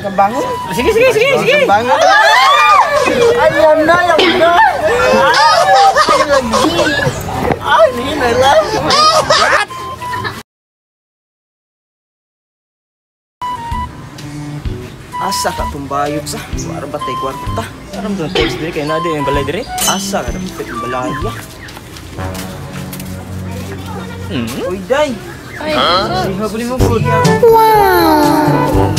Kambangon. Sige, sige, sige, sige. Kambangon. Ayaw na, ayaw na. Ay, lagi. Ay, hindi na lang. What? Asa ka tumbayot sa? Wala ba tayo kwarta? Aram doon text dire kay na di yung balay dire. Asa ka dapat yung balay. Hmm. Uy, day. Ay, habulin mo good. Wow.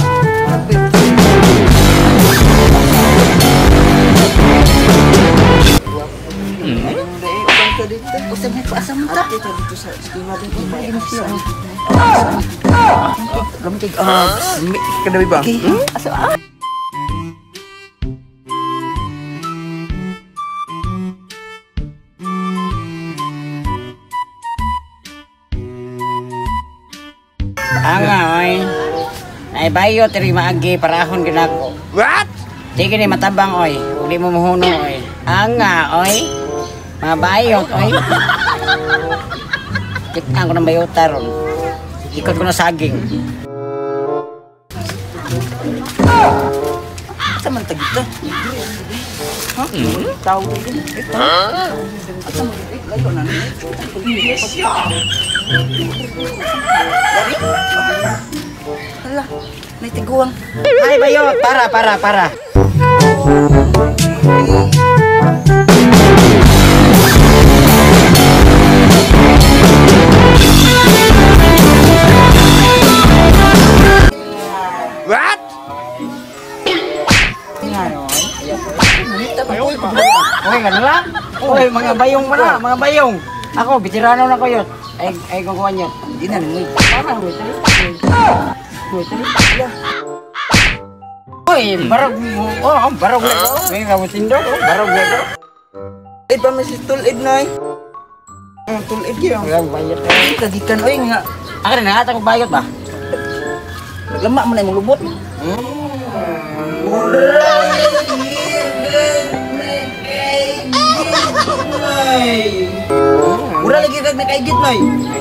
Anga oy. Ay bayo tiri maagi parahon ginako. What? Sige ni matabang oy. Ug di mo muhuno oy. Anga oy. Mga bayot oy. Kitaan ko ng bayota ron. Ikot ko na saging. Asa man tagita? Ha? Tao din. Asa man layo na ni. Yes. Hala, may tiguang. Ay bayot, para para para. What? Okay ka na lang? Uy, mga bayong pa na, mga bayong. Ako, veterano na ko yun. Ay, ay kukuha niyo. Hindi na nung. Parang, wait, wait, wait. Uy, barog, oh, barog na ko. May kamusindo, barog na ko. Ay, pa may si tulid na eh. Ang tulid yun. Walang bayot. Ay, kagikan, oy nga. Ako na, nangata ko bayot ba? Naglama mo na imong lubot. Mura lagi kag nakaigit noy.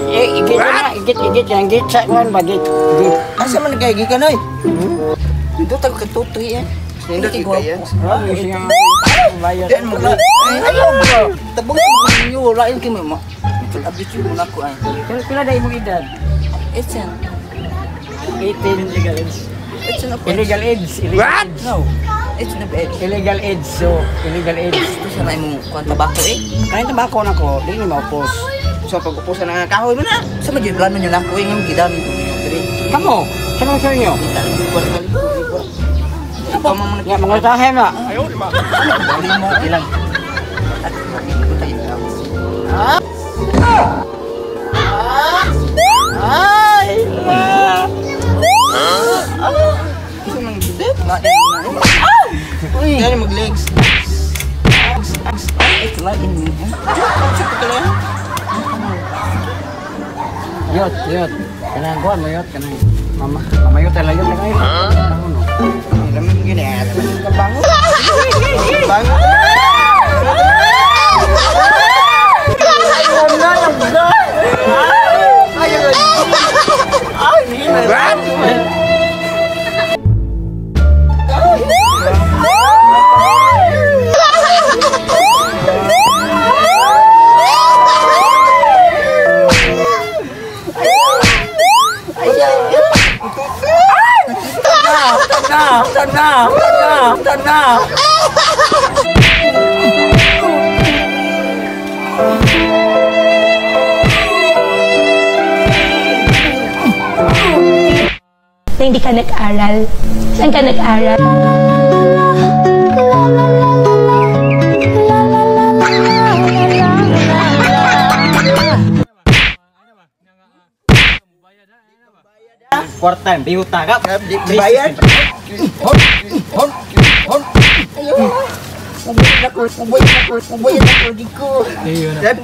Eh, igit na, igit, igit, yan, igit sa kuan ba, igit, igit. Asa man nakaigit ka noy? Dito tag katutoy eh. Nindot kay gwapo. Bayot. Diyan mo. Ayaw bro. Tabang mo ninyo wala yun kay mo. Abit mo na ko ay. Pila na imong edad? 18. 18 illegal age. 18 ako. Illegal age. Illegal age. No. 18 na age. Illegal age. So, illegal age. Ito sa na imong kuan tabako eh. Kanin tabako na ko, di ni maupos. So pag-upusan na nga kahoy mo na. Sa magyud plano nyo na ko eh ngam gidami ko ninyo diri. Kamo, sino sa inyo? Kita lang ko kali. Nga mga tahe na. Ayaw di ba? Dali mo ilang. Ay! Isa man gid. Uy, dali mag legs. Ay, ito lang ini. Yot, yot. Kanang kuan mo yot kanang mama, mamayot talaga yot kay. Ano? Lamig gini ato kabango. Bango. Ayaw na, ayaw na. Ayaw na. Ay, hindi na. Na, na, na. Na hindi ka nag-aral. Saan ka nag-aral? Kwarta, biuta ka. Bayad. Hon, hon, hon. Ayaw. Mubayad ako, mubayad ako, mubayad ako, di ko. Ayun na.